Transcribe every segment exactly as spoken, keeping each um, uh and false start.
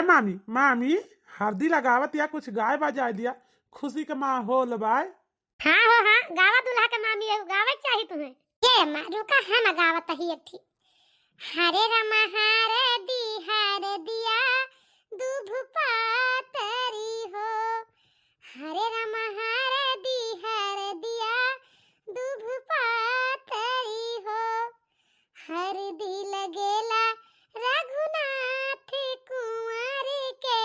मामी, मामी, हरदी लगावत या कुछ गाय बजाय दिया, खुशी के माहौल बाय। हाँ हो हाँ, गावा दुल्हा के मामी, एहू गावे के चाही तुम्हें। ये अम्मा, रुका, हम गावत ही एक ठी। हरे रामा हरदी हरदिया, दुभ पातरी हो। हरे रामा हरदी हरदिया, दुभ पातरी हो। हरदी लगेला रघुनाथ कुंवर के,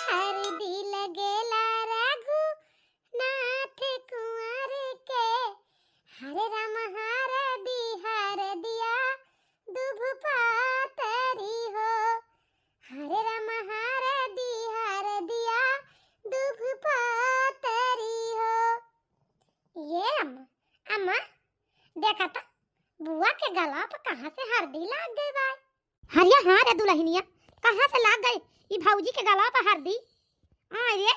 हरदी लगेला रघुनाथ कुंवर के। हरे राम हरदी हरदिया, दुभ पातरी हो। हरे राम हरदी हरदिया, दुभ पातरी हो। ये अम्मा, अम्मा, देखा त, बुआ के गला पर कहाँ से हरदी लाग गई बा? हरिया हाँ रे दुलहिनिया, कहाँ से लाग गई ई भौजी के गला पर हरदी? हाँ रे,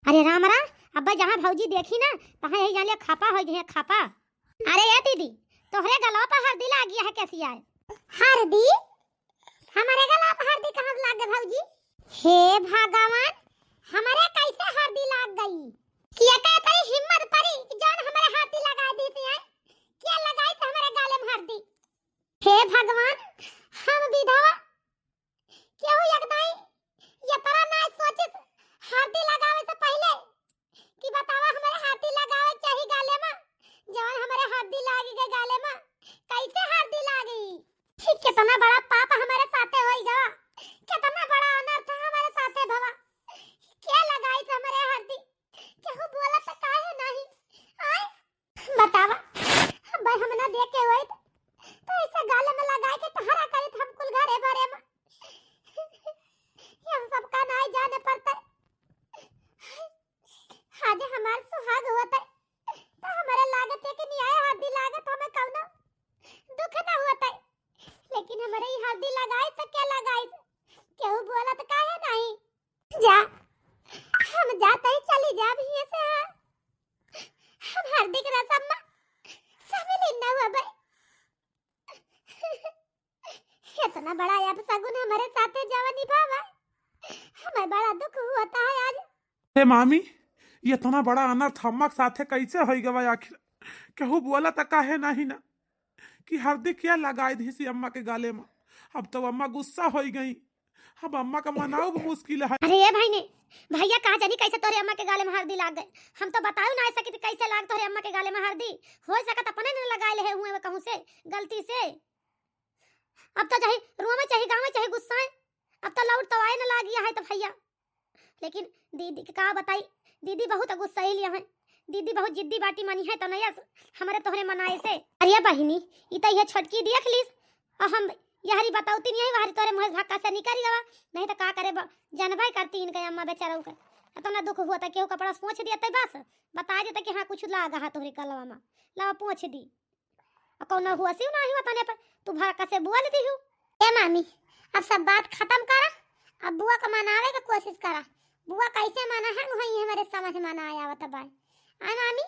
अरे राम राम, अब्बा जहाँ भौजी देखी ना, तहाँ यही जान लिया खापा होइ गई है, खापा। अरे ए दीदी, तोहरे गला पर हरदी लाग गया है कैसी आए? हरदी? हमारे गला पर हरदी कहाँ से लाग गई भौजी? हे भगवान, हमारे कैसे हरदी लाग गई? किया कह तेरी हिम्मत परी कि जौन हमारे हरदी लगा दी थी, हैं? क्या लगाई थी हमारे गाले में हरदी? हे भगवान, हम विधवा, केहू एक दाई ये तरह ना सोचिस हरदी लगावे से पहले कि बतावा हमारे हरदी लगावे चाही गाले में, जौन हमारे हरदी लाग गई गाले में, कैसे हरदी लागी? कि कितना बड़ा पाप हमारे साथे होई गवा, कितना बड़ा अनर्थ हमारे साथे भवा। क्या लगाई थी हमारे हरदी? केहू बोला तो काहे नहीं? आय, बतावा, भाई हम ना देख के होई तो, तो ऐसे गाले में लगाए के टहरा करे हम कुल घरे भरे में। ये हम सबका नाई जाने पड़ता। आज हमार सुहाग होता, तो हमारे लागत है कि न्याय हरदी लागत हमें कौनो दुख ना होता, लेकिन हमारे ही हरदी लगाई तो क्या लगाई? केहू बोला तो काहे नहीं? जा, हम जाते ही चली जाब हियां से, हाँ। हम हरदी के रसम में शामिल ही ना हुआ भाई। इतना बड़ा अपशगुन हमारे साथे जवन निभावा, हमें बड़ा दुख होता है आज। हे मामी, इतना बड़ा अनर्थ अम्मा के साथे कैसे होई गवा आखिर? केहू बोला त काहे नहीं ना कि हरदी क्या लगाई दी सी अम्मा के गाले में। अब तो अम्मा गुस्सा होई गई, अब अम्मा का मनाओ भी मुश्किल है। अरे ए भाई ने, भैया कहा जानी कैसे तोरे अम्मा के गाले में हरदी लाग गए। हम तो बताओ ना ऐसा कि कैसे लाग तोरे अम्मा के गाले में हरदी। हो सकत अपने ने लगाए ले हुए कहूँ से गलती से। अब तो चाहे रोवे चाहे गावे चाहे गुस्साए, अब तो लौट तो आए न लाग गया है तो भैया। लेकिन दीदी के का बताई, दीदी बहुत गुस्साइल है। दीदी बहुत जिद्दी बाटी मानी है तनयस हमरे तोहरे मनाए से। अरे बहिनी, ई त ये छोटकी देख लीस, और हम यहरी बताउती नहीं है, वहरी तोरे मुँह से भक्का से निकल गवा, नहीं तो का करे ब-, जानबे करती इनके अम्मा बेचारा के। इतना दुख हुआ था, केहू कपड़ा से पोंछ दिया तै बस, बता देता कि हाँ कुछ लाग हा तोहरे गलवा में, लावा पोंछ दी। आ कौनो हुआ सिव ना हुआ तने पर तू भड़का से बोल दी हूँ। ए मामी, अब सब बात खत्म करा, अब बुआ का मनावे के कोशिश करा। बुआ कैसे मना है वही हमारे समझ में ना आवत बाय। आ मामी?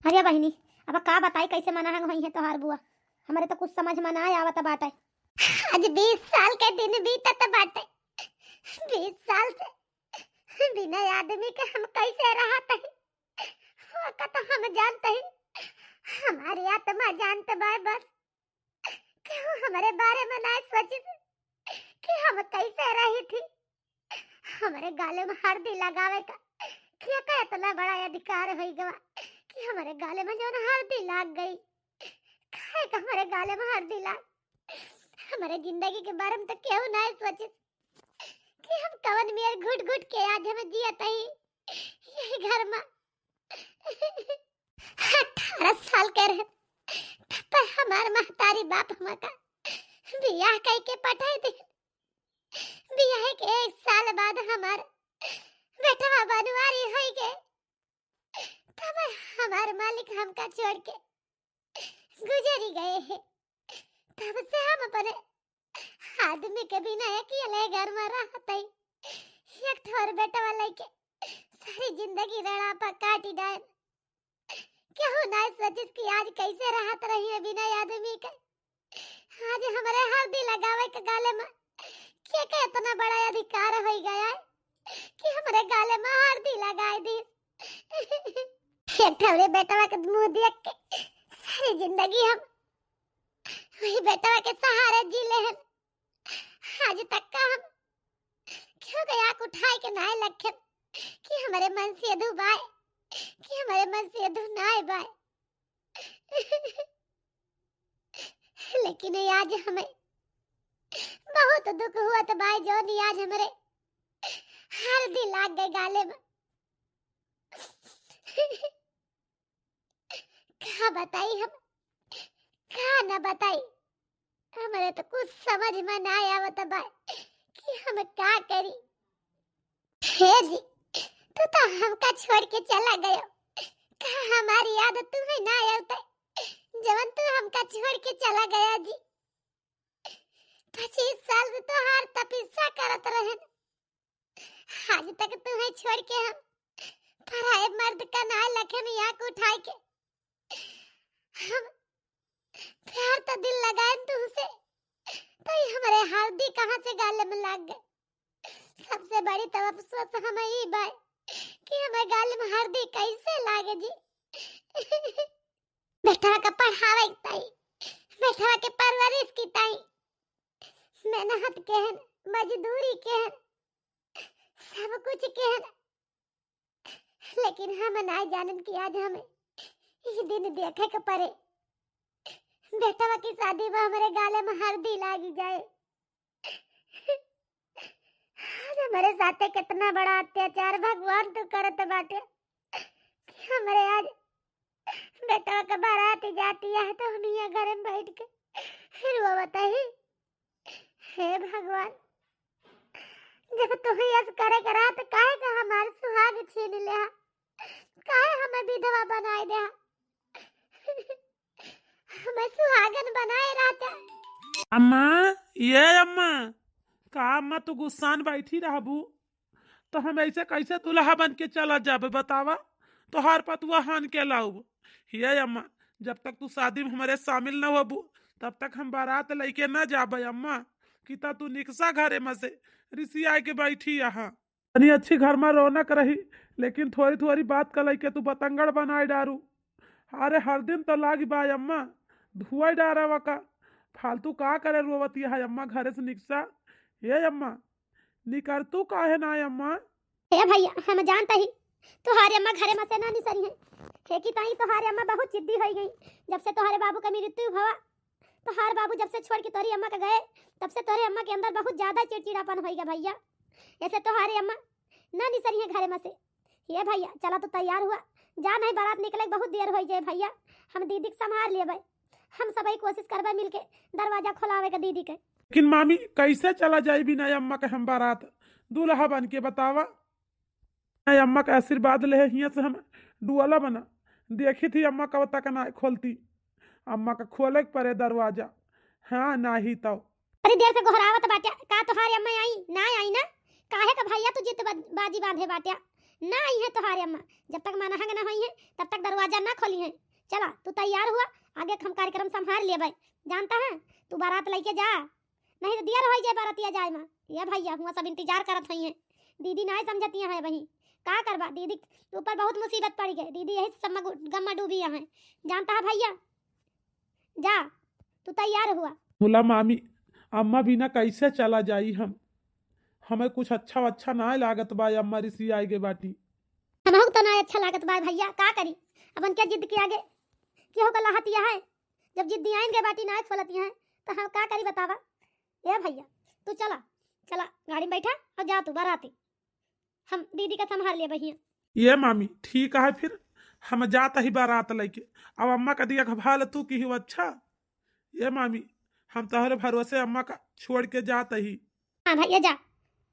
अरे बहिनी, अब का बताई कैसे मना है वही है तोहार बुआ, हमारे तो कुछ समझ में ना आवत बाटे। आज बीस साल के दिन बीतत बाटे, बीस साल से बिना आदमी के हम कैसे रहत है? ओका तो हम जानत ही, हमारी आत्मा जानत बाय बस। केहू हमरे बारे में ना सोचिस कि हम कैसे रही थी। हमरे गाले में हरदी लगावे का, के का इतना बड़ा अधिकार होई गवा कि हमरे गाले में जौन हरदी लाग गई। काहे का हमरे गाले में हरदी लाग? हमरे जिंदगी के बारे में तो केहू ना सोचिस कि हम कवन मेर घुट घुट के आज हम जियत ही यही घर में। अठारह साल के रहे तब हमार महतारी बाप हमका बियाह कई के पठाई दे। बियाह के एक साल बाद हमार बेटवा बनवारी होई गए, तब हमार मालिक हमका छोड़ के गुजरी गए हैं। तब से हम अपने आदमी के बिना अकेले घर में रहत हई। एक ठो और बेटवा लइके सारी जिंदगी रड़ापा काटी डाल। केहू ना सोचिस कि आज कैसे रहत रही है बिना आदमी के। आज हमरे हरदी लगावे के गाले में के के इतना बड़ा अधिकार अरे मार दी लगाई दी। एक ठौरे बेटवा के मुंह देख के सारी जिंदगी हम वही बेटवा के सहारे जी लेहन। आज तक का हम क्यों के आँख उठाए के नाय लखेन कि हमरे मन से दुबाए, कि हमरे मन से दु नाय बाए। लेकिन आज हमें बहुत दुख हुआ तो बाय जौन आज हमरे हरदी लाग गए गाले में। का बताई हम, का ना बताई, हमरे तो कुछ समझ में ना आवत बा कि हम का करी। हे जी, तू तो हमका छोड़ के चला गयो, का हमारी याद तुम्हें ना आवत, जवन तू हमका छोड़ के चला गया जी? पच्चीस साल से तोहार तपस्या करत रहन, आज तक तुम्हें छोड़ के हम पराए मर्द का ना लखेन आँख उठाए के। हम प्यार तो दिल लगाए तुमसे, तो ये हमारे हरदी कहाँ से गाले में लाग गए। सबसे बड़ी तो अफसोस हमें ई बाय कि हमें गाले में हरदी कैसे लागे जी। बेटवा का पढ़ावे के ताई, बेटवा के परवरिश की ताई, मेहनत केहन, मजदूरी केहन, सब कुछ केहन, लेकिन हम ना जानन कि आज हमें ई दिन देखे के पड़े। बेटवा की शादी में हमरे गाले में हरदी लागी जाए। आज हमरे साथे कितना बड़ा अत्याचार भगवान तू करत बाटे कि हमरे आज बेटवा के बारात जाती है तो हम यहाँ घर में बैठ के रोवत ही। हे भगवान, जब तू ही ऐस करे के रहा तो काहे का हमार सुहाग छीन ले? काहे हमें विधवा बनाए दे? हमें सुहागन बनाए रहता। अम्मा, ये अम्मा, का अम्मा तू गुस्सान बैठी रहबू? तो हम ऐसे कैसे दुल्हा बन के चला जाबे बतावा? तोहार पतुआ हान के लाउब? ये अम्मा, जब तक तू शादी में हमारे शामिल न होबू, तब तक हम बारात लेके न जाबे अम्मा। कि ता तू निकसा घरे में से, रिसिया के बैठी यहाँ। तनी अच्छी घर में रौनक रही, लेकिन थोड़ी थोड़ी बात का लेके तू बतंगड़ बनाए डारू। अरे हर दिन तो लागी बा अम्मा, धुआई डारा वका। फालतू का करे रोवत है अम्मा, घरे से निकसा। ये अम्मा, निकर तू काहे ना अम्मा? हे भैया, हम जानता ही तोहारे अम्मा घरे में से ना निसरी है। हे कि ताई तोहारे अम्मा बहुत जिद्दी होई गई। जब से तोहारे बाबू का मृत्यु भवा, तोहार बाबू जब से छोड़ के तोरी अम्मा के गए, तब से तोरे अम्मा के अंदर बहुत ज्यादा चिड़चिड़ापन होई गया भैया। ऐसे तोहारे अम्मा ना निसरी है घरे में से। ये भैया, चला तू तैयार हुआ, जा नहीं बारात निकले के बहुत देर होई जाए भैया। हम दीदी के संभार लेबे, हम सबई कोशिश करबे मिलके दरवाजा खोलावे के दीदी के। लेकिन मामी, कैसे चला जाई बिना अम्मा के हम बारात दुल्हा बन के बतावा? नहीं, अम्मा का आशीर्वाद ले हियाँ से हम डुअला बना। देखी थी अम्मा कब तक ना खोलती। अम्मा का खोले के पड़े दरवाजा। हाँ, नाही तो। बड़ी देर से गोहरावत बाट्या, का तोहार अम्मा आई? ना आई ना? काहे का भैया तू जिद बा-, बाजी बांधे बाट्या? ना आई है तोहार अम्मा। जब तक मनहंग ना होई है, तब तक दरवाजा ना खोली है। चला, तू तैयार हुआ, आगे हम कार्यक्रम संभाल लेबै। जानता है, तू बारात लेके जा, नहीं तो देर होई जाए बारातिया जाए में। ये भैया, हुआ सब इंतजार करत होई हैं। दीदी नाय समझतिया हैं वही। का करबा, दीदी के ऊपर बहुत मुसीबत पड़ गए। दीदी यही सब में गु-, गम में डूबी हैं। जानता है भैया, जा, तू तैयार हुआ। मुला मामी, अम्मा बिना कैसे चला जाई हम? हमें कुछ अच्छा अच्छा ना लागत बा, अम्मा रिसी आए गए बाटी। हमहू तो ना अच्छा लागत बा भैया, का करी? अब उनके जिद के आगे केहू का लहतिया है। जब जिद्दी आइन गए बाटी ना खोलतिया है, तो हम का करी बतावा? ए भैया, तू चला, चला गाड़ी में बैठा और जा तू बाराती, हम दीदी का संभाल ले बहिया। ये मामी, ठीक है, फिर हम जात ही बारात लेके। अब अम्मा का देखभाल तू की हो, अच्छा? ये मामी, हम तोहरे भरोसे अम्मा का छोड़ के जात ही। हाँ भैया, जा,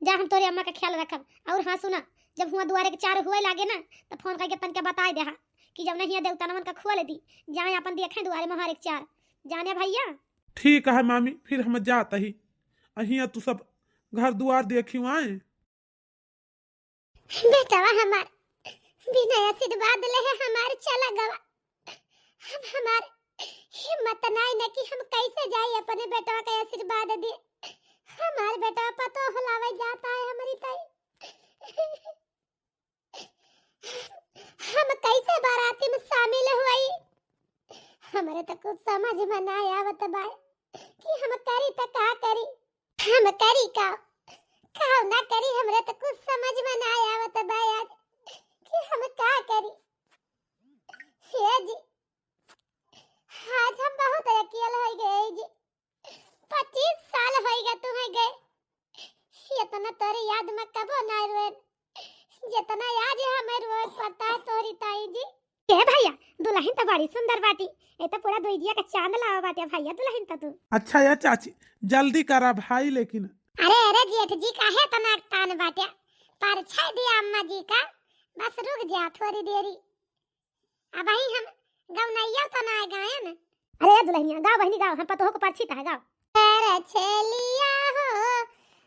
जा, हम तोरे अम्मा का ख्याल रखब। और हाँ सुना, जब हुआ दुआरे के चार हुए लागे ना, तो फोन करके तनके बताए दे हा कि जब नहीं है देवतनवन का खोल दी, जाए अपन देखें दुआरे मोहारे के चार। जाने भैया। ठीक है मामी, फिर हम जात ही। अहिया तू सब घर दुआर देखियो आए। बेटवा हमार बिना आशीर्वाद ले है हमार चला गवा। हम हमार हिम्मत नाई न कि हम कैसे जाई अपने बेटवा का आशीर्वाद दे। हमार बेटवा पतो हलावे जाता है हमारी ताई। कुछ समझ में ना आवत बा कि हम करी त का करी, हम करी का, का ना करी, हमरे त कुछ समझ में ना आवत बा आज कि हम का करी। हे जी, आज हम बहुत अकेल हो गए जी। पच्चीस साल होइगा तुम्हें गए, इतना तोरे याद में कबो ना रोए, जितना आज हमें रोए पड़ता है तोरी ताई जी। ए भैया, दुलहिन त बड़ी सुंदर बाटी, ए त पूरा दुइजिया का चांद लावा बाटे भैया दुलहिन त तू। अच्छा या चाची, जल्दी करा भाई लेकिन। अरे अरे जेठ जी, काहे तना तान बाटे, परछाई दिया अम्मा जी का, बस रुक जा थोड़ी देरी। अबहीं हम गवनैया तो ना गायन। अरे दुलहिनिया, गाओ बहिनी गाओ, हम पतोह को परछी तह गाओ। परछलिया हो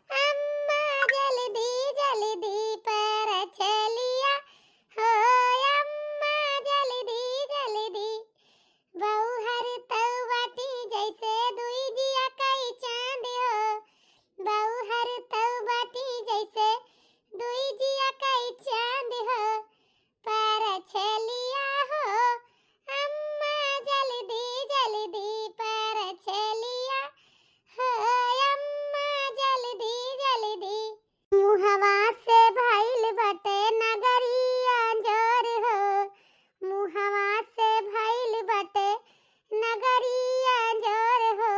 अम्मा जल्दी जल्दी, परछलिया हो अम्मा जल्दी जल्दी, बउहर तउ बाटी जैसे दुइजिया कई चांद हो, बउहर तउ बाटी जैसे दुइजिया कई चांद हो, परछलिया हो अम्मा जल्दी जल्दी, परछलिया हो अम्मा जल्दी जल्दी। मुहवा से भइल बटे नगरिया जोर हो, मुहवा से भइल बटे नगरिया जोर हो,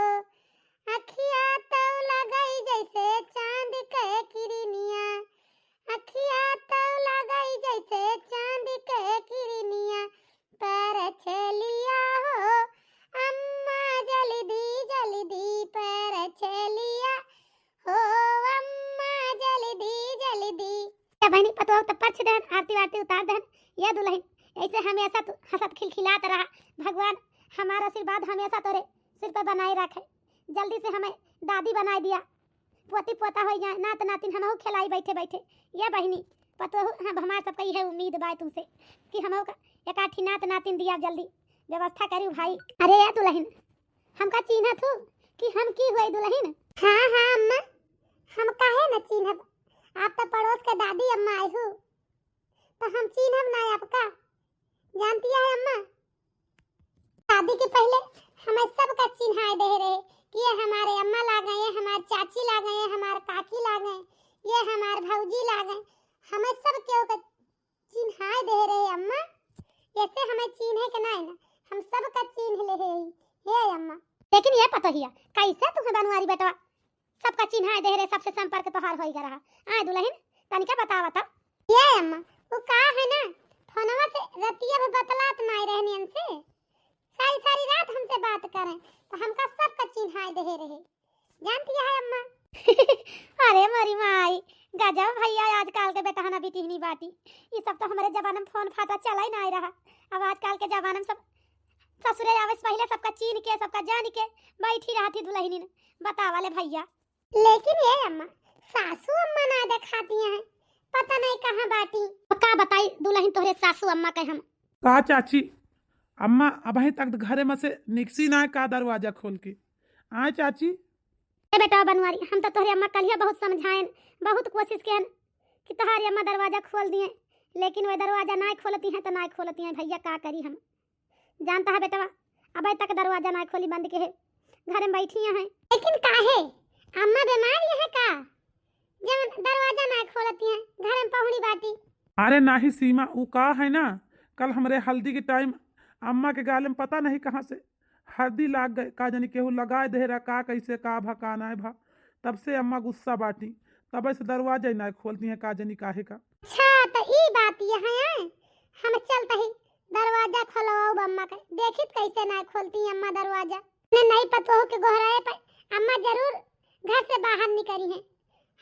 अखिया तउ लगई जैसे चांद के किरनिया, अखिया तउ लगई जैसे चांद के किरनिया, परछलिया हो अम्मा जल्दी जल्दी, परछलिया हो अम्मा जल्दी जल्दी। ए बहिनी, पतोह त परछ देहन, आरती वारती उतार देहन। ए दुलहिन, ऐसे हमेशा तू हंसत खिलखिलात रहा, भगवान हमार आशीर्वाद हमेशा तोरे सिर पे बनाए रखे। जल्दी से हमें दादी बनाए दिया, पोती पोता होइ जाए, नात नातिन हमहू खेलाई बैठे बैठे। ए बहिनी, पतोह, हम, हमार सबका इहे उम्मीद बा तुमसे कि हमहू का एकाठी नात नातिन दिया, जल्दी व्यवस्था करी भाई। अरे ए दुलहिन, हमका चीन्हत हू कि हम की हुई दुलहिन? हाँ हाँ अम्मा, हम काहे न चीन्हब, आप त पड़ोस के दादी अम्मा आई हू, त हम चीन्हब ना आपका। जानती है अम्मा, शादी के पहले हमें सबका चिन्हाए दे रहे कि ये हमारे अम्मा लागे, ये हमार चाची लागे, ये हमार काकी लागे, ये हमार भौजी लागे, हमें सब केहू का चिन्हाए दे रहे अम्मा, ऐसे हमें चीन्हे के नाई ना, हम सबका चीन्ह ले हे, हे अम्मा। लेकिन ए पतोहिया, कैसे तुम्हें बनवारी बेटवा सबका चिन्हाए दे रहे, सबसे संपर्क तोहार होई गा रहा। आए दुलहिन, तनिका बतावा तब। ए अम्मा, वो का है ना, फोनवा से रतिया भी बतलात नाई रहनी हमसे, सारी सारी रात हमसे बात करें, तो हमका सबका चिन्हाए दे रहे। जानती है अम्मा? अरे मोरी माई, गजब भैया, आजकल के बेटहना बिटिहनी बाटी। ई सब तो हमरे जमाना में फोन फाटा चला ही ना रहा। अब आजकल के जमाना में सब ससुरे आवे से पहले सबका चीन के, सबका जान के बैठी रहती दुलहिनिन। बतावा ले भैया। लेकिन ए अम्मा, सासू अम्मा ना देखाती हैं, पता नहीं कहाँ बाटी। का बताई दुलहिन तोहरे सासू अम्मा के हम। का चाची, अम्मा अबहीं तक घरे में से निकसी ना का दरवाजा खोल के? आए चाची। ए बेटा बनवारी, हम तो तोहरे अम्मा कलिया बहुत समझाएन, बहुत कोशिश कियन कि तोहरे अम्मा दरवाजा खोल दिए, लेकिन वे दरवाजा ना खोलती हैं तो ना खोलती हैं भैया, का करी हम। जानता है बेटवा, अबे तक दरवाजा ना खोली, बंद के है, घर में बैठी हैं। लेकिन काहे, अम्मा बीमार है का, जब दरवाजा ना खोलती हैं, घर में पहुड़ी बाटी? अरे नाही सीमा, उ का है ना, कल हमरे हल्दी के टाइम अम्मा के गाले में पता नहीं कहाँ से हल्दी लाग गए, का जानी केहू लगाए दे रहा, का कैसे, का भा, का नाय भा, तब से अम्मा गुस्सा बाटी, तब से दरवाजा ही ना खोलती हैं, का जानी काहे का। अच्छा, तो ई बात ये है, हम चलता ही दरवाजा खोलवाओ अम्मा के, देखित कैसे ना खोलती हैं अम्मा दरवाजा। ने नहीं पतोह के गोहराए पे अम्मा जरूर घर से बाहर निकली हैं,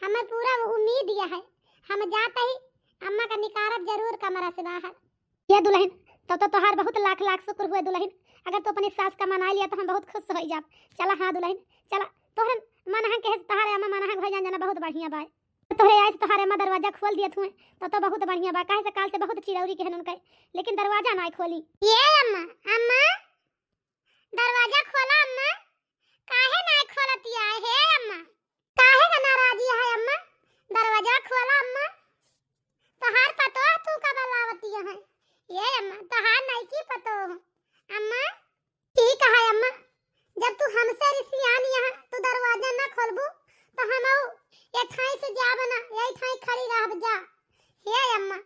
हमें पूरा उम्मीद यह है, हम जाते ही अम्मा का निकारब जरूर कमरा से बाहर। ये दुलहिन, तब तो तोहार बहुत लाख लाख शुक्र हुए दुलहिन, अगर तू अपनी सास का मना लिया तो हम बहुत खुश हो जाब। चला हाँ दुलहिन, चला, तोहरे मनहंग के है, तोहारे अम्मा मनहंग हो जान जाना, बहुत बढ़िया बाय। तोहरे आए से तोहारे अम्मा दरवाजा खोल दियत हुए, तब तो बहुत बढ़िया बा, काहे से काल से बहुत चिरौरी के हन उनके, लेकिन दरवाजा ना खोली। ये अम्मा, अम्मा, दरवाजा खोला अम्मा, काहे ना खोलतिया हे अम्मा? काहे का नाराजी है अम्मा? दरवाजा खोला अम्मा। तोहार पतोह तू का बलावतिया है? ये अम्मा, तोहार नईकी पतोह। अम्मा, ठीक है अम्मा। जाब ना, यही ठाई खड़ी रहब जा। हे अम्मा,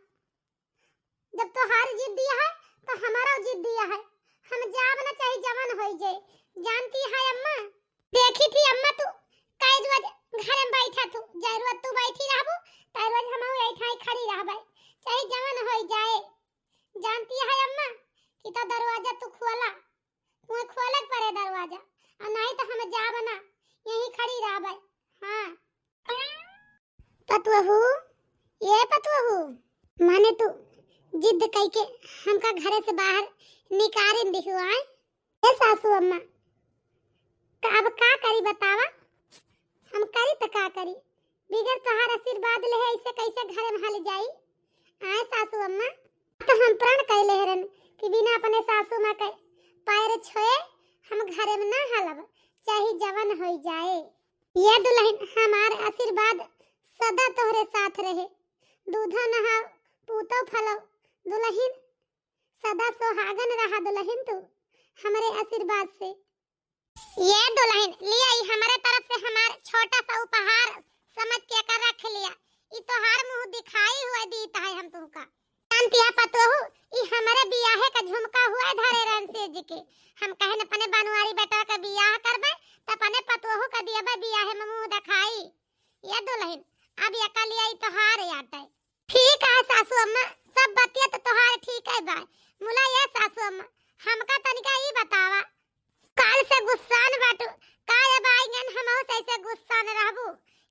जब तोहार जिद्दी है, तो हमारो जिद्दी है। हम जाब ना, चाहे जवन होई जाए। जानती है अम्मा, देखी थी अम्मा, तू कई रोज घर में बैठा थू, जय रोज तू बैठी रहबू, तय रोज हम यही ठाई खड़ी रहबे, चाहे जवन होई जाए। जानती है अम्मा कि तो दरवाजा तू खोला, तुम्हें खोले के पड़े दरवाजा, और नहीं तो हम जाब ना, यहीं खड़ी रहबे। हाँ। पतोहू, ये पतोहू, माने तू जिद कई के हमका घरे से बाहर निकारिन दिहु आए? ए सासू अम्मा, का अब का करी बतावा? हम करी त का करी? बिगर तोहार आशीर्वाद लेहे ऐसे कैसे घरे में हल जाई? आए सासू अम्मा, तो हम प्रण कैले हरन कि बिना अपने सासू माँ के पैर छोए हम घरे में ना हलब, चाहे जवन होई जाए। ये दुल्हन, हमार आशीर्वाद सदा तोहरे साथ रहे। दूधो नहाओ, पूतो फलो, दुल्हन सदा सुहागन रहा दुल्हन तू, हमरे आशीर्वाद से। ये दुल्हन, लिया, ई हमरे तरफ से हमार छोटा सा उपहार समझ के एकर रख लिया। ई तोहार मुंह दिखाई हुए दीत है हम तुमका। जानती है पतोहू, ई हमरे बियाहे का झुमका हुए धरे रहन सेज के। हम कहन अपने बनवारी बेटा का बियाह करबे, त अपने पतोहू का दियबे बियाहे में मुंह दिखाई। ये दुल्हन, अब एका लिया ई तोहार आटे। ठीक है सासू अम्मा, सब बतिया तो तोहार ठीक है बा। मुला ये सासू अम्मा, हमका तनिका ई बतावा, काल से गुस्सान बाटू, का अब आइगन हमहू से ऐसे गुस्सान रहबू?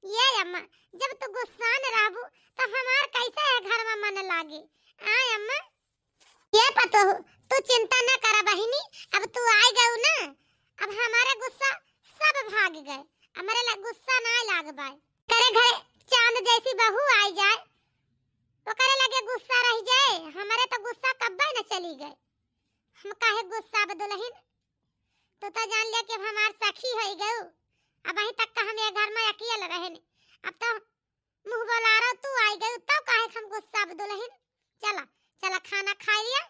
ये अम्मा, जब तू गुस्सान रहबू, तो हमार कैसे है घर में मन लागी? आय अम्मा? ये पतोहू, तू चिंता न करा बहिनी, अब तू आइ गऊ ना, अब हमारे गुस्सा सब भाग गए, हमरे ला गुस्सा ना लाग बाय। करे घरे चांद जैसी बहू आइ जाए, ओकरे लगे गुस्सा रह जाए, हमरे तो गुस्सा कब्बे न चली गए। हम काहे गुस्सा अब दुल्हन, तू तो जान लिया कि अब हमार सखी होई गऊ। अब अहीं तक का हम ये घर में अकेल रहन, अब तो मुंह बोलारो तू आइ गऊ, तब काहे हम गुस्सा अब दुल्हन। चला, चला खाना खाइ लिया,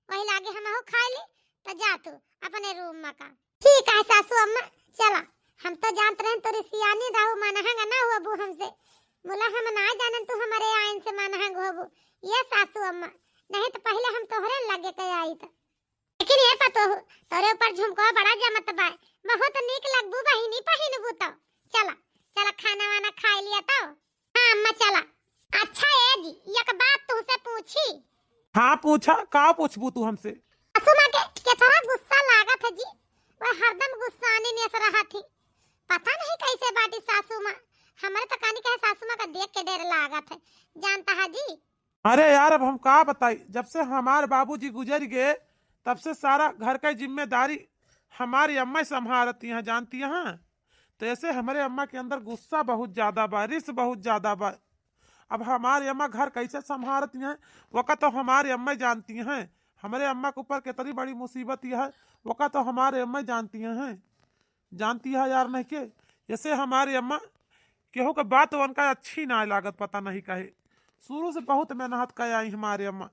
वही लागे हमहू खाइ ली, तो जा तू अपने रूम में का। ठीक है सासू अम्मा, चला, हम तो जानत रहन तोरी सियानी रहू, मनहंग ना होबू हमसे। मुला हम ना जानन तू हमरे आइन से मनहंग होबू। ये सासू अम्मा, नहीं तो पहले हम तोहरे लगे के आइत। लेकिन ये पतोहू, तोरे ऊपर झुमकवा बड़ा जमत बा, बहुत नीक लगबू बहिनी पहिनबू तो। चला, चला खाना वाना खाइ लिया तो। हाँ अम्मा चला। अच्छा ए जी, एक बात तुहसे पूछी? हाँ पूछा, का पूछबू तू हमसे? सासू माँ के केतना गुस्सा लागत है जी, वो हरदम गुस्सानी नियस रहत ही। पता नहीं कैसे बाटी सासू माँ, हमरे तो कानी कहे सासू माँ का देख के डर लागत है, जानता है जी। अरे यार, अब हम का बताई, जब से हमार बाबूजी गुजर गए, तब से सारा घर का जिम्मेदारी हमारी अम्मा ही संभालती हैं, जानती हैं। तो ऐसे हमरे अम्मा के अंदर गुस्सा बहुत ज्यादा बा, रिस बहुत ज्यादा बा। अब हमारी अम्मा घर कैसे संभालती हैं, वका तो हमारी अम्मा ही जानती हैं। हमरे अम्मा के ऊपर कितनी बड़ी मुसीबत यह है, वका तो हमारी अम्मा ही जानती हैं। जानती है यार नहीं के, जैसे हमारी अम्मा केहू के बात उनका अच्छी ना लागत, पता नहीं काहे। शुरू से बहुत मेहनत का आई हमारी अम्मा।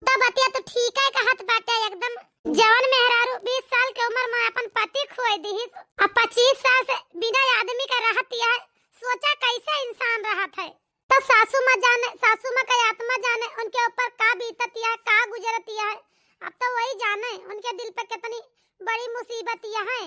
तो बतिया तो ठीक है कहत बाटे एकदम। जवन मेहरारू बीस साल के उम्र में अपन पति खोए दिहिस, अब पच्चीस साल से बिना आदमी का रहत है, सोचा कैसे इंसान रहत है। तो सासू माँ जाने, सासू माँ का आत्मा जाने, उनके ऊपर का बीतत है, का गुजरत है, अब तो वही जाने उनके दिल पे कितनी बड़ी मुसीबत यह है।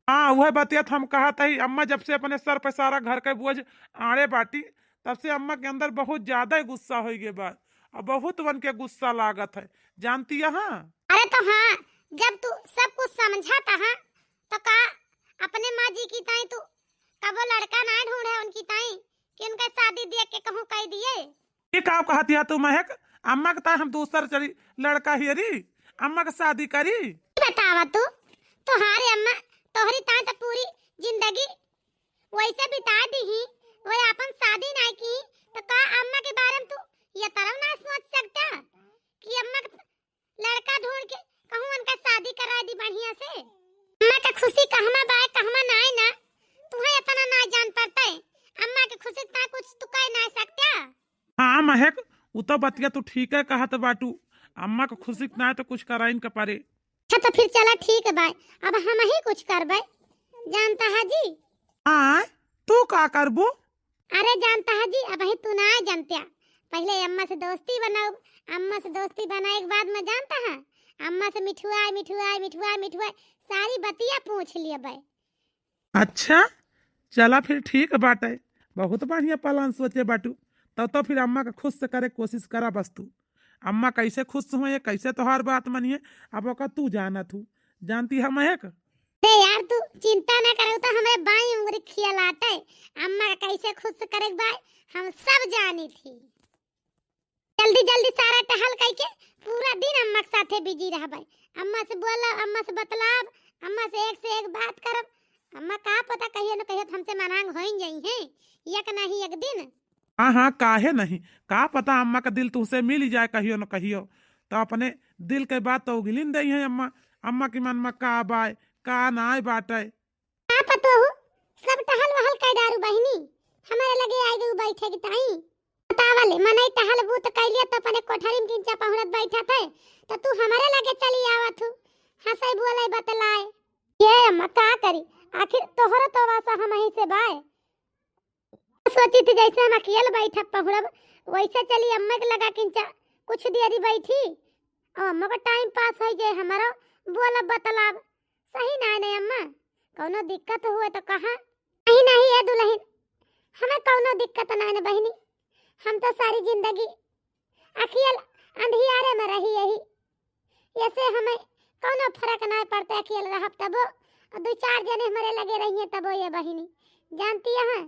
हाँ, वह बतिया तो हम कहत हई, अम्मा जब से अपने सर पे सारा घर के बोझ आड़े बाटी, तब से अम्मा के अंदर बहुत ज्यादा ही गुस्सा होइ गए बा, और बहुत उनके गुस्सा लागत है, जानती है? हाँ। अरे तो हाँ, जब तू सब कुछ समझत हा, तो का अपने माँ जी की ताई तू कबो लड़का ना ढूंढे उनकी ताई, कि उनका शादी देख के कहूँ कह दिए? ये का कहत है तू महक? अम्मा के ताई हम दूसर चली लड़का हेरी, अम्मा के शादी करी? बतावा तू, तोहारे अम्मा तोहरी ताई तो पूरी जिंदगी वैसे बिता दीही, वो अपन शादी ना की, तो का अम्मा के बारे में तू ये तरह ना सोच सकता कि अम्मा के लड़का ढूंढ के कहूँ उनका शादी करा दी बढ़िया से? अम्मा के खुशी कहमा बाय, कहमा नाय ना, तुम्हें इतना ना जान पड़ता है। अम्मा के खुशी ता कुछ तू कह ना सकता। हाँ महक, उ तो बतिया तू ठीक है कहत बाटू, अम्मा के खुशी ना तो कुछ कराइन के परे। अच्छा तो फिर चला ठीक है बाय, अब हम ही कुछ करबे, जानता है जी। हाँ, तू का करबू? अरे जानता है जी, अबही तू ना जानत्या। पहिले अम्मा से दोस्ती बनाउब, अम्मा से दोस्ती बनाए के बाद में जानता है, अम्मा से मिठुआए, मिठुआए, मिठुआए, मिठुआए, सारी बतिया पूछ लियबे। अच्छा, चला फिर ठीक बाटे, बहुत बढ़िया plan सोचे बाटू। तब तो फिर अम्मा का खुश से करे कोशिश करा बस तू। अम्मा कैसे खुश होइहैं, कैसे तोहार बात मनिहैं, अब ओका तू जानत हू, जानती हम एक। अरे यार, तू चिंता ना करो, तो हमरे बाई उंगरी खियालाटे। अम्मा का कैसे खुश करे के बाय, हम सब जानी थी। जल्दी जल्दी सारा टहल कइके पूरा दिन अम्मा के साथे busy रहबे। अम्मा से बोलब, अम्मा से बतलाब, अम्मा से एक से एक बात करब। अम्मा का पता कहियो न कहियो तो हमसे मनांग होइन जइहैं, एक नहीं एक दिन। हाँ हाँ, काहे नहीं, का पता अम्मा का दिल तुहसे मिल जाए कहियो न कहियो, तो अपने दिल के बात तो उगिलिन देइहैं अम्मा। अम्मा की मन में का बाय, का नाय बाटे। का पतोहू, सब टहल वहल कै डारू बहिनी, हमरे लगे आइ गयू बैठे की ताई। बतावा ले, मनई टहल बूत कै लिया तो अपने कोठरी में किंचा पहुड़त बैठत है, तो तू हमरे लगे चली आवत हू, हंसै बोलै बतलाए। ये अम्मा का करी, आखिर तोहरो तो वासा हमही से बाय। सोची थी जैसे हम अकेल बैठब पहुड़ब, वैसे चली अम्मा के लगा किंचा कुछ देरी बैठी, और अम्मा का time pass होइ जाए, हमारा बोलब बतलाब। सही ना है नहीं अम्मा, कौनो दिक्कत हुए तो कहा। नहीं नहीं ए दुलहिन, हमें कौनो दिक्कत ना है न बहिनी, हम तो सारी जिंदगी अकेल अंधियारे में रही यही, ऐसे हमें कौनो फर्क ना पड़ता, अकेल रहब तबो, और दो चार जने हमरे लगे रहिए तबो ये बहिनी। जानती है,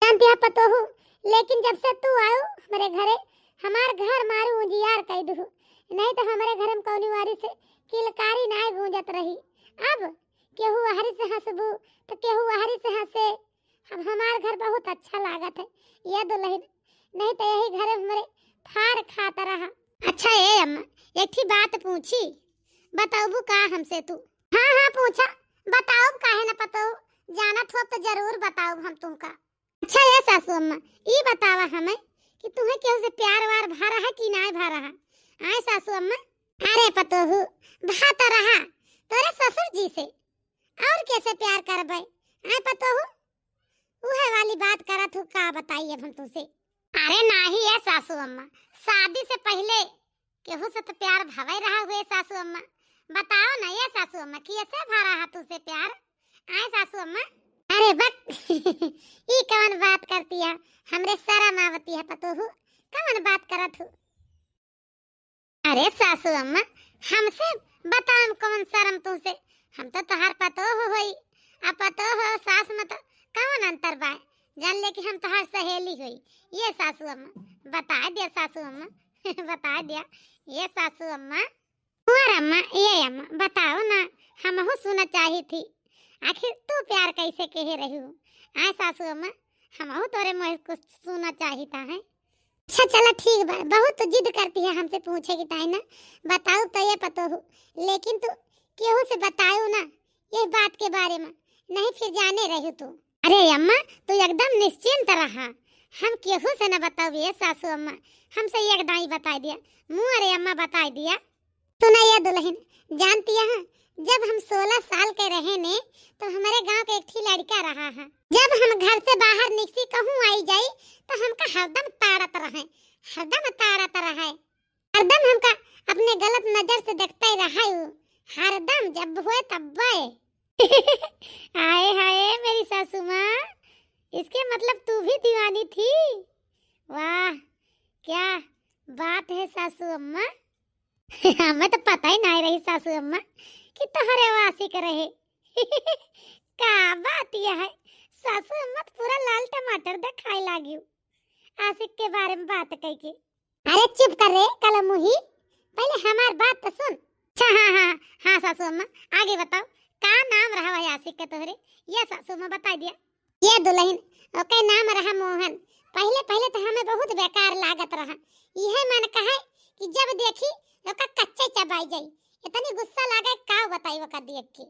जानती है पतोहू, लेकिन जब से तू आयो हमरे घरे, हमार घर मारू उजियार कई दुहू, नहीं तो हमरे घर में कौनी वारी से किलकारी ना गूंजत रही। अब केहू वहरी से हंसबू तो केहू वहरी से हंसे। अब हमार घर बहुत अच्छा लागत है ये दुलहिन, नहीं तो यही घरे हमरे फाड़ खात रहा। अच्छा ए अम्मा, एक ठी बात पूछी, बताउबू का हमसे तू? हाँ हाँ पूछा, बताउब काहे न पतोहू, जानत होब तो जरूर बताउब हम तुमका। अच्छा ए सासू अम्मा, ई बतावा हमें कि तुम्हें केहू से प्यार वार भा रहा कि नाय भा रहा? आए सासू अम्मा। अरे पतोहू, भा तो रहा तोरे ससुर जी से, और कैसे प्यार करबे? आए पतोहू, उहे वाली बात करत हूँ, का बताई अब हम तुमसे। अरे नाही ए सासू अम्मा, शादी से पहिले केहू से तो प्यार भवे रहा हुए सासू अम्मा। बताओ ना ए सासू अम्मा, कैसे भा रहा तुझसे प्यार? आए सासू अम्मा। अरे बक, ई कवन बात करती है, हमरे शर्म आवती है पतोहू, कवन बात करत हूँ? अरे सासू अम्मा, हमसे बताओ कवन शर्म तुमसे, हम तो तोहार पतोह होई, आ पतोह सास में तो कवन अंतर बा? जान ले कि हम तोहार सहेली होई। ए सासू अम्मा, बता दिया सासू अम्मा, बता दिया ए सासू अम्मा। कुंवर अम्मा, ए अम्मा, बताओ ना, हमहू सुना चाही थी, आखिर तू प्यार कैसे कहे रहू? आए सासू अम्मा, हमहू तोरे मुँह कुछ सुना चाही था है। अच्छा चला ठीक बा, बहुत तो जिद करती है हमसे पूछे की ताई ना, बताओ तो ए पतोहू, लेकिन तू केहू से बताओ ना ये बात के बारे में, नहीं फिर जाने रहू तू। अरे अम्मा, तू एकदम निश्चिंत रहा, हम केहू से न बताओ ए सासू अम्मा, हमसे एक दाई बताई दिया, मुँह अरे अम्मा बताई दिया। सुना ए दुलहिन, जानती है, जब हम सोलह साल के रहे ने, तो हमरे गाँव के एक ठी लड़का रहा है। जब हम घर से बाहर निकसी कहूँ आई जाई, तो हमका हरदम ताड़त रहे, हरदम ताड़त रहे। हरदम हमका अपने गलत नजर से देखते रहे उ, हरदम जब हुए तब। आए हाय मेरी सासू माँ, इसके मतलब तू भी दीवानी थी? वाह, क्या बात है सासू अम्मा। हमें तो पता ही नहीं रही सासू अम्मा कि तोहरे आशिक रहे। का बात यह है, सासू अम्मा तो पूरा लाल टमाटर देखाए लागियो आशिक के बारे में बात कह के। अरे चुप कर रे कलमुही, पहले हमार बात तो सुन। अच्छा हाँ हाँ हाँ सासू अम्मा, आगे बताओ का नाम रहा वही आशिक के तोहरे? ए सासू अम्मा बताई दिया। ए दुलहिन, ओके नाम रहा मोहन। पहले पहले तो हमें बहुत बेकार लागत रहा, यह मन कहे कि जब देखी ओका कच्चे चबाई जाई, इतनी गुस्सा लागे का बताई ओका देख के।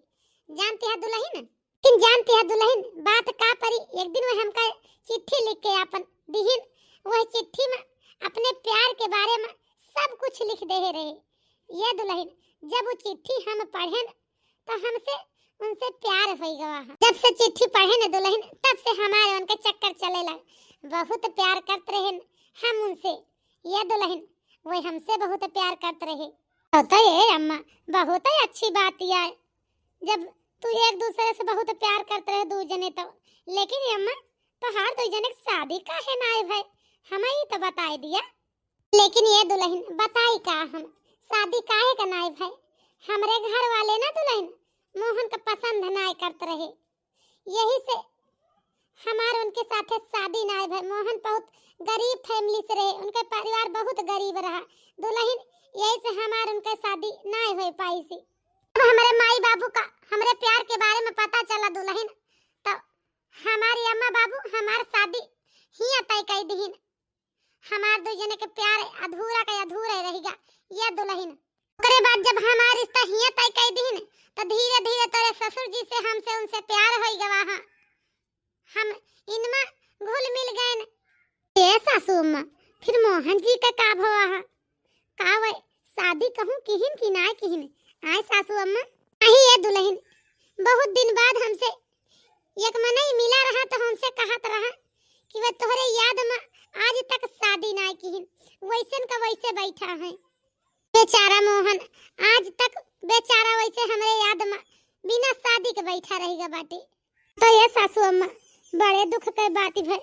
जानती है दुलहिन, लेकिन जानती है दुलहिन, बात का परी, एक दिन वह हमका चिट्ठी लिख के आपन दिहिन, वह चिट्ठी में अपने प्यार के बारे में सब कुछ लिख देहे रहे। ए दुलहिन, जब वो चिट्ठी हम पढ़ेन तो हमसे उनसे प्यार होइ गवा है। जब से चिट्ठी पढ़े न दुलहिन, तब से हमारे उनके चक्कर चले लग। बहुत प्यार करत रहे हम उनसे, ये दुलहिन, वो हमसे बहुत प्यार करत रहे। तो, तो ये अम्मा, बहुत ही अच्छी बात यह है, जब तू एक दूसरे से बहुत प्यार करत रहे दू जने तो। लेकिन ये अम्मा, तोहार दू जने के शादी काहे नाय भय, हमें ही तो बताए दिया। लेकिन ये दुलहिन, बताई का हम, शादी काहे का नाय भय? हमरे घर वाले ना दुलहिन, मोहन का पसंद नाय करत रहे, यही से हमार उनके साथे शादी नाय भय। मोहन बहुत गरीब family से रहे, उनके परिवार बहुत गरीब रहा। दुलहिन, यही से हमार उनके शादी नाय होइ पाई सी। अब हमरे माई बाबू का हमरे प्यार के बारे में पता चला दुलहिन, तो हमारी अम्मा बाबू हमार शादी हियां तय कई दिहिन। हमार दू जने के प्यार अधूरा के अधूरा ही रहिगा, ये दुलहिन। ओकरे बाद जब हमार रिश्ता हियां तय कई दिहिन, तो धीरे धीरे तोरे ससुर जी से हमसे उनसे प्यार होइ गवा हा। हम इनमा घुल मिल गएन। ए सासू अम्मा, फिर मोहन जी का का भवा हा? का वह शादी कहूँ किहिन कि नाय किहिन? आय सासू अम्मा? नहीं ए दुलहिन, बहुत दिन बाद हमसे एक मनई मिला रहा तो हमसे कहत रहा कि वह तोहरे याद में आज तक शादी नाय किहिन, वैसन का वैसे बैठा है। बेचारा मोहन आज तक बेचारा वैसे हमरे याद में बिना शादी के बैठा रहिगा बाटे। तो ये सासू अम्मा, बड़े दुख के बात भय।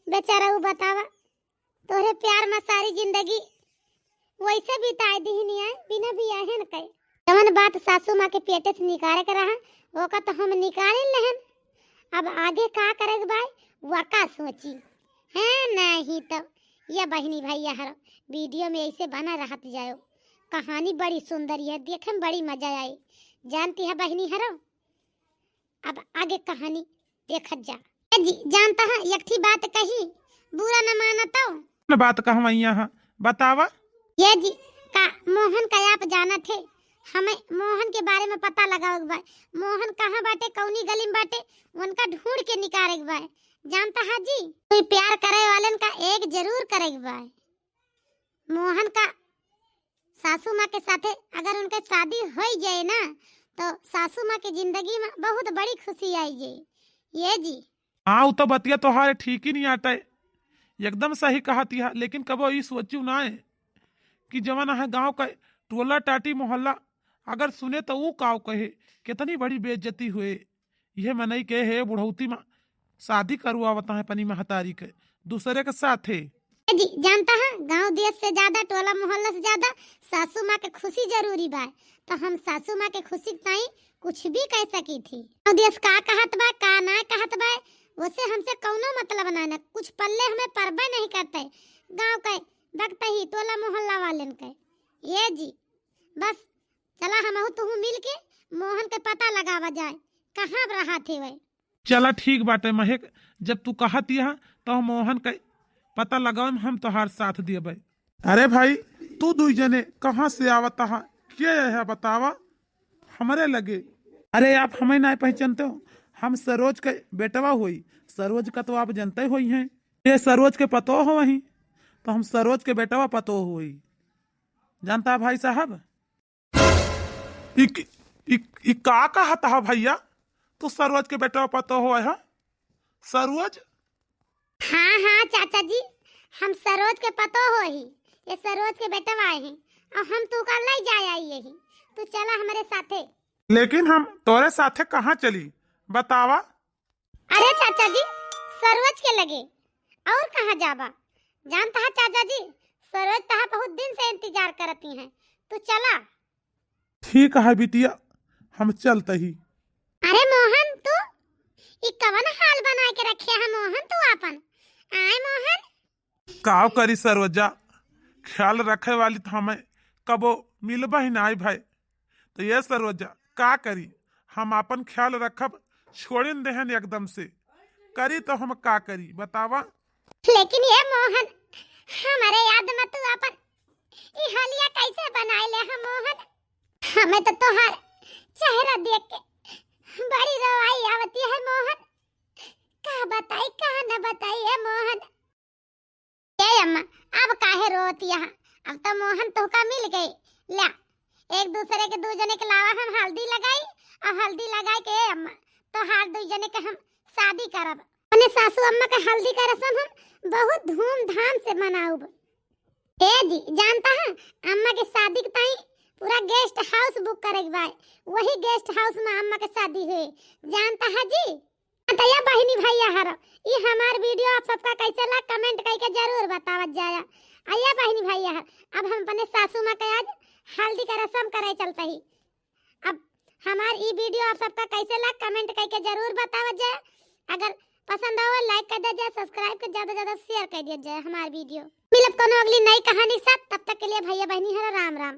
बेचारा उ बतावा, तोहरे प्यार में सारी जिंदगी वैसे बिताए दिहिन आय, बिना बियाहे न कए। जवन बात सासू माँ के पेटे से निकाले के रहा, ओका तो हम निकाले लेहन। अब आगे का करे के बाय, वका सोची। हैं, नहीं तो ये बहिनी भैया हरो, video में ऐसे बना रहत जाओ। कहानी बड़ी सुंदर है, देखे में बड़ी मजा आई। जानती है बहिनी हरो, अब आगे कहानी देखत जा। ए जी, जानता है, एक ठी बात कही, बुरा न माना तो। न बात कहवैया है, बतावा। ये जी, का मोहन का आप जानत है? हमें मोहन के बारे में पता लगावे के बा। मोहन कहाँ बाटे, कौनी गली में बाटे, उनका ढूंढ के निकाले के बा। जानता है जी, कोई प्यार करे वालन का एक जरूर करे के बा। मोहन का सासू माँ के साथे अगर उनके शादी होइ जाए ना, तो सासू माँ के जिंदगी में बहुत बड़ी खुशी आई जाए। ये जी। हाँ, उ तो बतिया तोहारे ठीक ही नहीं आटे, एकदम सही कहती है। लेकिन कबो ई सोचू ना है कि जवन है गाँव का टोला टाटी मोहल्ला अगर सुने तो ऊ काव कहे, कितनी बड़ी बेइज्जती हुए। यह मनई के है बुढ़ौती में शादी करवावत है अपनी महतारी के दूसरे के साथे। ए जी, जानता है, गांव देश से ज्यादा, टोला मोहल्ला से ज्यादा सासू माँ के खुशी जरूरी बा। तो हम सासू माँ के खुशी के ताई कुछ भी कह सकी थी। गांव देश का कहत बा, का ना कहत बा, उसे हमसे कौनो मतलब ना, ना कुछ पल्ले हमें परबे नहीं करते। गांव के बकतही, टोला मोहल्ला वालन के। ये जी, बस चला हमहू तुहू मिल के मोहन के पता लगावा जाए, कहाँ रहा थे वह। चला ठीक बाटे महक, जब तू कहत यह तो हम मोहन के पता लगावे में हम तोहार साथ देबे। अरे भाई, तू दुई जने कहाँ से आवत हा? के है बतावा हमरे लगे? अरे आप हमें ना पहचानते हो, हम सरोज के बेटवा होई। सरोज का तो आप जानते होई हैं, ये सरोज के पतो हो वही, तो हम सरोज के बेटवा पतो होई। जानता भाई साहब, ई, ई, ई का कहत हा भैया? तू सरोज के बेटवा पतो हो है? सरोज? हाँ, हाँ, चाचा जी, हम सरोज के पतो हो ही। ये सरोज के बेटवा है, और हम तू का ले जाए आई यही। तू चला हमरे साथे। लेकिन हम तोरे साथे कहाँ चली, बतावा? अरे चाचा जी, सरोज के लगे, और कहाँ जाबा? जानता है चाचा जी, सरोज तहा बहुत दिन से इंतजार करती हैं, तू चला। ठीक है बिटिया, हम चलते ही। अरे मोहन, तू ई कवन हाल बना के रखे है मोहन, तू आपन? आए मोहन। का करी सरोजा, ख्याल रखे वाली तो हमें कबो मिलबा ही नाई भाई। तो ये सरोजा, का करी, हम आपन ख्याल रखब छोड़िन देहन एकदम से। करी तो हम का करी, बतावा? लेकिन ये मोहन, हमरे याद में तू आपन ई हालिया कैसे बनाए ले है मोहन? हमें तो तोहार चेहरा देख के बड़ी रोवाई आवती है मोहन। का बताई, का न बताई है मोहन। ए अम्मा, अब काहे रोत यहाँ? अब तो मोहन तोहका मिल गए। ल्या, एक दूसरे के दू जने के लावा हम हल्दी लगाई, और हल्दी लगाई के, "ए अम्मा, तोहार दू जने के हम शादी करब।" अपने सासू अम्मा के हल्दी का रसम हम बहुत धूमधाम से मनाउब। ए जी, जानता है, अम्मा के शादी के ताई पूरा guest house book करे के बा। वही guest house में अम्मा के शादी है, जानता है जी? हाँ, तो या बहिनी भैया हर, ई हमार video आप सबका कैसे लाग, comment करके जरूर बतावत जाया। आ या बहिनी भैया हर, अब हम अपने सासू माँ के आज हल्दी का रसम करे चलते ही। अब हमार ई video आप सबका कैसे लाग, comment करके जरूर बतावत जाया। अगर पसंद आवे, like कर दे जाए, subscribe के ज्यादा ज्यादा share कर दिया जाए हमार video। मिलब कोनो अगली नई कहानी साथ, तब तक के लिए भैया बहिनी हर राम राम।